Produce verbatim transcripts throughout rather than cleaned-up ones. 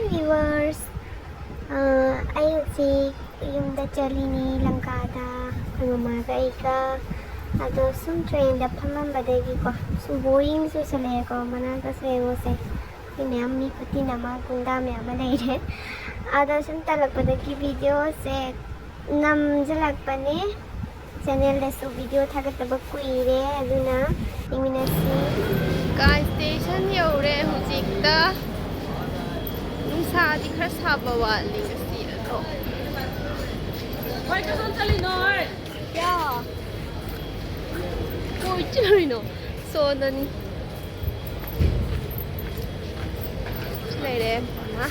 Viewers, ꯑ, ꯑꯩ ꯍꯧꯖꯤꯛ ꯌꯨꯝꯗ ꯆꯠꯂꯤꯅꯤ, ꯂꯪꯀꯥꯗ, ꯑꯩꯈꯣꯏ ꯃꯃꯥꯒ ꯑꯩꯒ꯫ ꯑꯗꯣ ꯁꯨꯝ ꯇ꯭ꯔꯦꯟꯗ ꯐꯝꯃꯝꯕꯗꯒꯤꯀꯣ, ꯁꯨꯝ ꯕꯣꯔꯤꯡ ꯆꯨꯁꯜꯂꯛꯑꯦꯀꯣ, ꯃꯅꯥꯛꯇꯁꯨ ꯌꯦꯡꯉꯨꯁꯦ, ꯑꯩꯈꯣꯏ ꯃꯌꯥꯝ ꯃꯤ ꯈꯨꯇꯤꯟ ꯑꯃ, ꯒꯨꯟꯗꯥ ꯃꯌꯥꯝ ꯑꯃ ꯂꯩꯔꯦ꯫ ꯑꯗꯣ ꯁꯨꯝ ꯇꯜꯂꯛꯄꯗꯒꯤ ꯚꯤꯗꯤꯑꯣꯁꯦ ꯅꯝꯖꯜꯂꯛꯄꯅꯦ꯫ ꯆꯦꯅꯦꯜꯗꯁꯨ ꯚꯤꯗꯤꯑꯣ ꯊꯥꯒꯠꯇꯕ ꯀꯨꯏꯔꯦ, ꯑꯗꯨꯅ ꯌꯦꯡꯃꯤꯟꯅꯁꯤ꯫ ꯀꯥ ꯁ꯭ꯇꯦꯁꯟ ꯌꯧꯔꯦ ꯍꯧꯖꯤꯛꯇ꯫ ꯅꯨꯡꯁꯥꯗꯤ ꯈꯔ ꯁꯥꯕ ꯋꯥꯠꯂꯤ ꯉꯁꯤ ꯑꯗꯣ꯫ ꯍꯣꯏ, ꯀꯗꯣꯝ ꯆꯠꯂꯤꯅꯣ, ꯍꯣꯏ? ꯌꯥ꯫ ꯀꯣꯏ ꯆꯠꯂꯨꯏꯅꯣ? ꯁꯣꯝꯗꯅꯤ꯫ ꯂꯩꯔꯦ, ꯃꯃꯥ꯫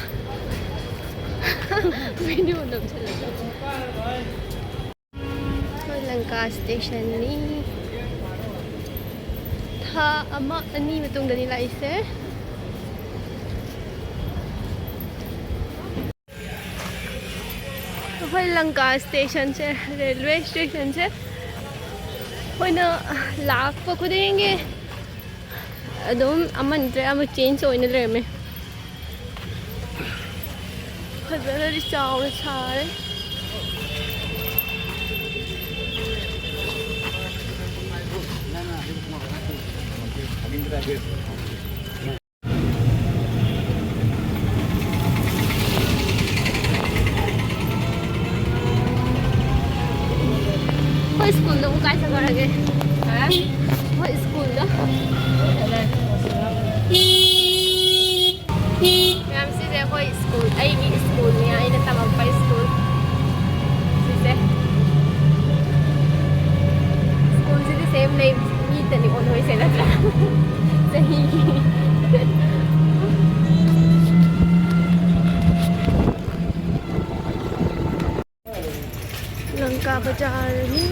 ꯚꯤꯗꯤꯑꯣ ꯅꯝꯁꯜꯂꯒ꯫ ꯑꯩꯈꯣꯏ ꯂꯪꯀꯥ ꯁ꯭ꯇꯦꯁꯟꯅꯤ꯫ ꯊꯥ ꯑꯃ, ꯑꯅꯤ ꯃꯇꯨꯡꯗꯅꯤ ꯂꯥꯛꯏꯁꯦ꯫ ꯑꯩꯈꯣꯏ ꯂꯪꯀꯥ ꯁ꯭ꯇꯦꯁꯟꯁꯦ, ꯔꯦꯜꯋꯦ ꯁ꯭ꯇꯦꯁꯟꯁꯦ ꯑꯩꯈꯣꯏꯅ ꯂꯥꯛꯄ ꯈꯨꯗꯤꯡꯒꯤ ꯑꯗꯨꯝ ꯑꯃ ꯅꯠꯇ꯭ꯔ ꯑꯃ ꯆꯦꯟꯖ ꯑꯣꯏꯅ ꯂꯩꯔꯝꯃꯦ꯫ ꯐꯖꯅꯗꯤ ꯆꯥꯎꯅ ꯁꯥꯔꯦ꯫ ꯑꯩꯈꯣꯏ ꯁ꯭ꯀꯨꯜꯗꯣ ꯑꯃꯨꯛ ꯀꯥꯏ ꯆꯠꯈ꯭ꯔꯒꯦ? ꯍꯥ? ꯑꯩꯈꯣꯏ ꯁ꯭ꯀꯨꯜꯗꯣ꯫ ꯃꯌꯥꯝ, ꯁꯤꯁꯦ ꯑꯩꯈꯣꯏ ꯁ꯭ꯀꯨꯜ, ꯑꯩꯒꯤ ꯁ꯭ꯀꯨꯜꯅꯦ, ꯑꯩꯅ ꯇꯝꯃꯛꯄ ꯁ꯭ꯀꯨꯜ꯫ ꯁꯤꯁꯦ꯫ ꯁ꯭ꯀꯨꯜꯁꯤꯗꯤ ꯁꯦꯝ ꯂꯩ, ꯃꯤꯇꯅꯤ ꯑꯣꯟꯊꯣꯏꯁꯦ ꯅꯠꯇ꯭ꯔꯥ? ꯆꯍꯤꯒꯤ꯫ ꯂꯪꯀꯥ ꯕꯖꯥꯔꯅꯤ꯫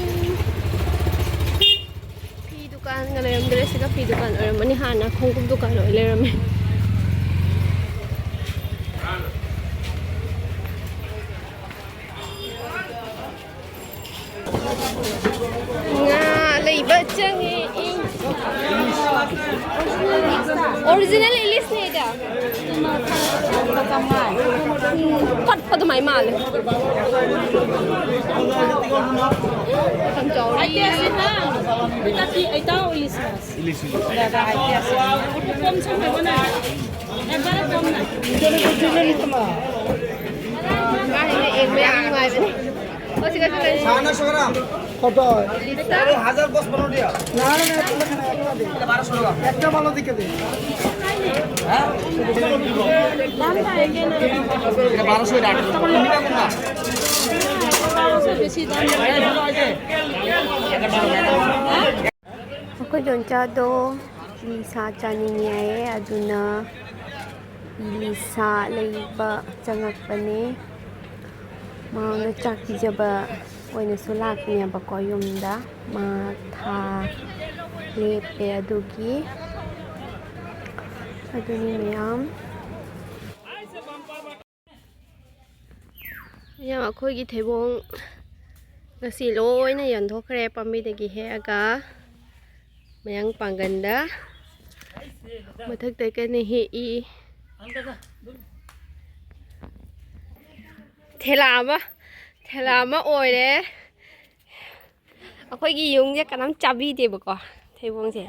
ꯐꯤ ꯗꯨꯀꯥꯟꯒ ꯂꯩꯔꯝꯗ꯭ꯔꯦ, ꯁꯤꯒ ꯐꯤ ꯗꯨꯀꯥꯟ ꯑꯣꯏꯔꯝꯃꯅꯤ, ꯍꯥꯟꯅ ꯈꯣꯡꯎꯞ ꯗꯨꯀꯥꯟ ꯑꯣꯏ ꯂꯩꯔꯝꯃꯦ꯫ ꯉꯥ ꯂꯩꯕ ꯆꯪꯉꯦ꯫ ꯑꯣꯔꯤꯖꯤꯅꯦꯜ ꯏꯂꯤꯁꯅꯦꯗ꯫ ꯂꯨꯄꯥ ꯆꯥꯝꯃꯉꯥ꯫ ꯎꯝ, ꯄꯠꯄ ꯑꯗꯨꯃꯥꯏ ꯃꯥꯜꯂꯦ꯫ ꯌꯥꯝ ꯆꯥꯎꯔꯤ꯫ ꯑꯩ ꯇꯦꯁ ꯁꯤ ꯍꯥ? ꯍꯤꯗꯥꯛ ꯄꯤ-, ꯑꯩ ꯇꯥꯎ ꯏꯂꯤꯁ꯫ ꯏꯂꯤꯁ, ꯏꯂꯤꯁ꯫ ꯀꯣꯝ ꯁꯨꯝ ꯍꯥꯏꯕꯅ꯫ ꯑꯦ, ꯕꯔ ꯀꯣꯝꯅ꯫ ꯀꯥꯏꯗꯩꯅꯣ, ꯌꯦꯡꯕ ꯌꯥꯝ ꯅꯨꯡꯉꯥꯏꯕꯅꯦ꯫ ꯍꯧꯖꯤꯛ, ꯍꯧꯖꯤꯛ, ꯍꯧꯖꯤꯛ꯫ সাড়ে নশো গ্রাম। কত? লিটার? আরে, হাজার দশ পনেরো টাকা। না, না, না, একটা না, একটা দে। এটা বারোশো টাকা। একটা ভালো দেখে দে। হ্যাঁ? দাম বাড়ে কেন? এটা বারোশো, এটা আটশো। তুমি নিবে কোনটা? বারোশো বেশি দাম। এই, শোনো, এই যে। ꯑꯩꯈꯣꯏ ꯗꯣꯟꯆꯥꯗꯣ ꯏꯂꯤꯁꯥ ꯆꯥꯅꯤꯡꯉꯦ ꯍꯥꯏꯌꯦ, ꯑꯗꯨꯅ ꯏꯂꯤꯁꯥ ꯂꯩꯕ ꯆꯪꯉꯛꯄꯅꯦ꯫ ꯃꯉꯣꯟꯗ ꯆꯥꯛ ꯄꯤꯖꯕ ꯑꯣꯏꯅꯁꯨ ꯂꯥꯛꯄꯅꯦꯕꯀꯣ ꯌꯨꯝꯗ꯫ ꯃꯥ ꯊꯥ ꯂꯦꯞꯄꯦ ꯑꯗꯨꯒꯤ꯫ ꯑꯗꯨꯅꯤ ꯃꯌꯥꯝ꯫ ꯌꯥꯝ ꯑꯩꯈꯣꯏꯒꯤ ꯊꯩꯕꯣꯡ ꯉꯁꯤ ꯂꯣꯏꯅ ꯌꯣꯟꯊꯣꯛꯈ꯭ꯔꯦ, ꯄꯥꯝꯕꯤꯗꯒꯤ ꯍꯦꯛꯑꯒ ꯃꯌꯥꯡ ꯄꯥꯡꯒꯟꯗ ꯃꯊꯛꯇ ꯀꯟꯅ ꯍꯦꯛꯏ꯫ ꯊꯦꯂꯥ ꯑꯃ, ꯊꯦꯂꯥ ꯑꯃ ꯑꯣꯏꯔꯦ꯫ ꯑꯩꯈꯣꯏꯒꯤ ꯌꯨꯝꯁꯦ ꯀꯅꯥꯝ ꯆꯥꯕꯤꯗꯦꯕꯀꯣ ꯊꯩꯕꯣꯡꯁꯦ꯫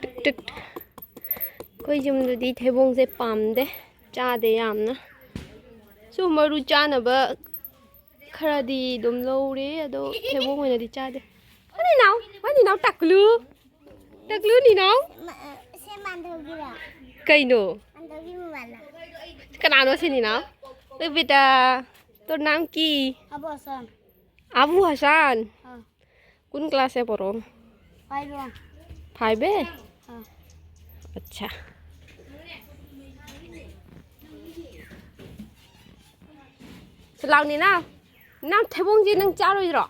ꯇꯨꯛ, ꯇꯨꯛ꯫ ꯑꯩꯈꯣꯏ ꯌꯨꯝꯗꯗꯤ ꯊꯩꯕꯣꯡꯁꯦ ꯄꯥꯝꯗꯦ, ꯆꯥꯗꯦ ꯌꯥꯝꯅ꯫ ꯁꯨꯝ ꯃꯔꯨ ꯆꯥꯅꯕ ꯈꯔꯗꯤ ꯑꯗꯨꯝ ꯂꯧꯔꯦ, ꯑꯗꯣ ꯊꯩꯕꯣꯡ ꯑꯣꯏꯅꯗꯤ ꯆꯥꯗꯦ꯫ ꯋꯥ ꯅꯤꯅꯥꯎ, ꯋꯥ ꯅꯤꯅꯥꯎ ꯇꯥꯛꯂꯨ꯫ ꯇꯥꯛꯂꯨ ꯅꯤꯅꯥꯎ꯫ ꯃ-, ꯑ, ꯁꯦ ꯃꯥꯟꯗꯧꯒꯤꯔꯣ? ꯀꯩꯅꯣ? ꯃꯥꯟꯗꯧꯒꯤ ꯃꯃꯥꯅ꯫ ꯀꯅꯥꯅꯣ ꯁꯤ ꯅꯤꯅꯥꯎ? ꯑꯦ ꯕꯦꯇꯥ, ꯇꯣꯔ ꯅꯥꯝ ꯀꯤ? ꯑꯕꯨ ꯍꯁꯥꯟ꯫ ꯑꯕꯨ ꯍꯁꯥꯟ? ꯑꯥ꯫ ꯀꯨꯟ ꯀ꯭ꯂꯥꯁ ꯌꯥ ꯄꯔꯣ? Five one. Five A? ꯑꯥ꯫ ꯑꯠꯆꯥ꯫ ꯁꯤ ꯂꯥꯎꯅꯤ ꯅꯪ꯫ ꯅꯪ ꯊꯩꯕꯣꯡꯁꯦ ꯅꯪ ꯆꯥꯔꯣꯏꯗ꯭ꯔꯣ?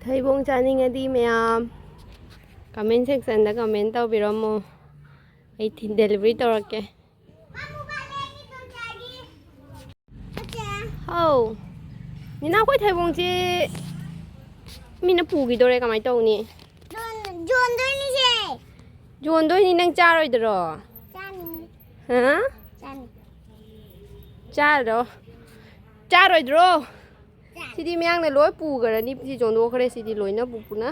ꯊꯩꯕꯣꯡ ꯆꯥꯅꯤꯡꯉꯗꯤ ꯃꯌꯥꯝ comment section ꯗ comment ꯇꯧꯕꯤꯔꯝꯃꯣ꯫ ꯑꯩ ꯊꯤꯟ delivery ꯇꯧꯔꯛꯀꯦ꯫ ꯍꯥꯎ꯫ ꯅꯤꯅꯥ, ꯑꯩꯈꯣꯏ ꯊꯩꯕꯣꯡꯁꯤ ꯃꯤꯅ ꯄꯨꯈꯤꯗꯣꯔꯦ, ꯀꯃꯥꯏꯅ ꯇꯧꯅꯤ? ꯌꯣꯟꯗꯣꯏꯅꯤꯁꯦ. ꯌꯣꯟꯗꯣꯏꯅꯤ, ꯅꯪ ꯆꯥꯔꯣꯏꯗ꯭ꯔꯣ? ꯆꯥꯅꯤ. ꯍꯥ? ꯆꯥꯅꯤ. ꯆꯥꯔꯣ. ꯆꯥꯔꯣꯏꯗ꯭ꯔꯣ? ꯆꯥꯅꯤ. ꯁꯤꯗꯤ ꯃꯌꯥꯡꯅ ꯂꯣꯏ ꯄꯨꯈ꯭ꯔꯅꯤ, ꯁꯤ ꯌꯣꯟꯊꯣꯛꯈ꯭ꯔꯦ, ꯁꯤꯗꯤ ꯂꯣꯏꯅ ꯄꯨꯄꯨꯅ.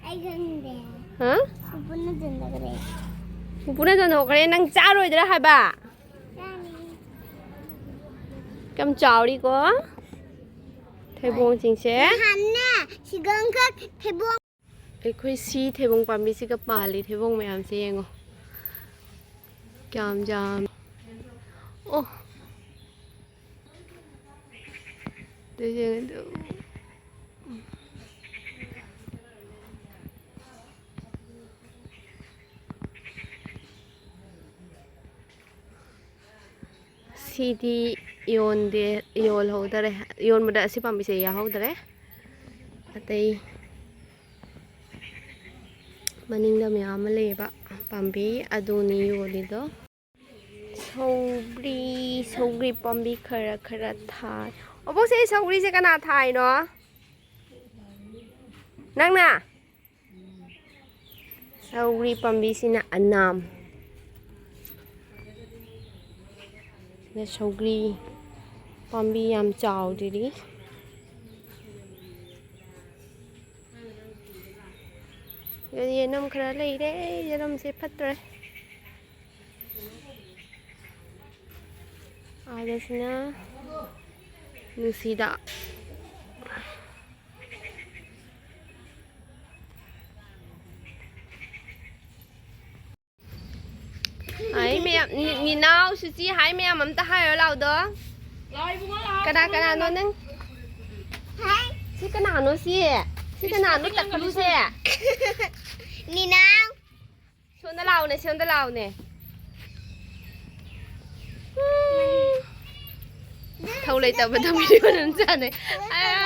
ꯑꯩ ꯈꯪꯗꯦ. ꯍꯥ? ꯄꯨꯄꯨꯅ ꯌꯣꯟꯊꯣꯛꯈ꯭ꯔꯦ. ꯄꯨꯄꯨꯅ ꯌꯣꯟꯊꯣꯛꯈ꯭ꯔꯦ, ꯅꯪ ꯆꯥꯔꯣꯏꯗ꯭ꯔꯥ ꯍꯥꯏꯕ? ꯆꯥꯅꯤ. ꯌꯥꯝ ꯆꯥꯎꯔꯤꯀꯣ ꯊꯩꯕꯣꯡꯁꯤꯡꯁꯦ. ꯅꯍꯥꯟꯅꯦ, ꯁꯤꯒꯪꯈꯛ ꯊꯩꯕꯣꯡ. ꯑꯩꯈꯣꯏ ꯁꯤ ꯊꯩꯕꯣꯡ ꯄꯥꯝꯕꯤꯁꯤꯒ ꯄꯥꯜꯂꯤ ꯊꯩꯕꯣꯡ ꯃꯌꯥꯝꯁꯦ ꯌꯦꯡꯉꯣ꯫ ꯀꯌꯥꯝ ꯌꯥꯝ-, ꯑꯣ꯫ ꯑꯗꯨ ꯌꯦꯡꯉꯣ, ꯑꯗꯨ꯫ ꯁꯤꯗꯤ ꯌꯣꯟꯗꯦ, ꯌꯣꯜꯍꯧꯗꯔꯦ꯫ ꯌꯣꯟꯕꯗ ꯑꯁꯤ ꯄꯥꯝꯕꯤꯁꯦ ꯌꯥꯍꯧꯗꯔꯦ꯫ ꯑꯇꯩ ꯃꯅꯤꯡꯗ ꯃꯌꯥꯝ ꯑꯃ ꯂꯩꯌꯦꯕ ꯄꯥꯝꯕꯤ, ꯑꯗꯨꯅꯤ ꯌꯣꯜꯂꯤꯗꯣ꯫ ꯁꯧꯒ꯭ꯔꯤ, ꯁꯧꯒ꯭ꯔꯤ ꯄꯥꯝꯕꯤ ꯈꯔ ꯈꯔ ꯊꯥꯏ꯫ ꯑꯕꯣꯛꯁꯦ, ꯁꯧꯒ꯭ꯔꯤꯁꯦ ꯀꯅꯥ ꯊꯥꯏꯅꯣ? ꯅꯪꯅ? ꯁꯧꯒ꯭ꯔꯤ ꯄꯥꯝꯕꯤꯁꯤꯅ ꯑꯅꯥꯝ꯫ ꯁꯤꯅ ꯁꯧꯒ꯭ꯔꯤ ꯄꯥꯝꯕꯤ ꯌꯥꯝ ꯆꯥꯎꯗ꯭ꯔꯤ꯫ ꯌꯦꯅꯝ ꯈꯔ ꯂꯩꯔꯦ, ꯌꯦꯅꯝꯁꯦ ꯐꯠꯇ꯭ꯔꯦ꯫ ꯑꯥꯗꯁꯤꯅ ꯅꯨꯡꯁꯤꯗꯥꯛ꯫ ꯍꯥꯏ ꯃꯌꯥꯝ, ꯅꯤ-, ꯅꯤꯅꯥꯎ, ꯁꯨꯆꯤ, ꯍꯥꯏ ꯃꯌꯥꯝ ꯑꯝꯇ ꯍꯥꯏꯔꯣ ꯂꯥꯎꯗꯣ꯫ ꯀꯅꯥ ꯀꯅꯥꯅꯣ ꯅꯪ? ꯁꯤ ꯀꯅꯥꯅꯣ ꯁꯤ? ꯁꯤ ꯀꯅꯥꯅꯣ ꯇꯛꯀꯜꯂꯤꯁꯦ? ꯅꯤꯅꯥꯎ꯫ ꯁꯣꯝꯗ ꯂꯥꯛꯎꯅꯦ, ꯁꯣꯝꯗ ꯂꯥꯛꯎꯅꯦ꯫ ꯊꯧ ꯂꯩꯇꯕꯗ ꯃꯤꯑꯣꯟ ꯑꯃ ꯆꯥꯅꯩ꯫ ꯑꯥ,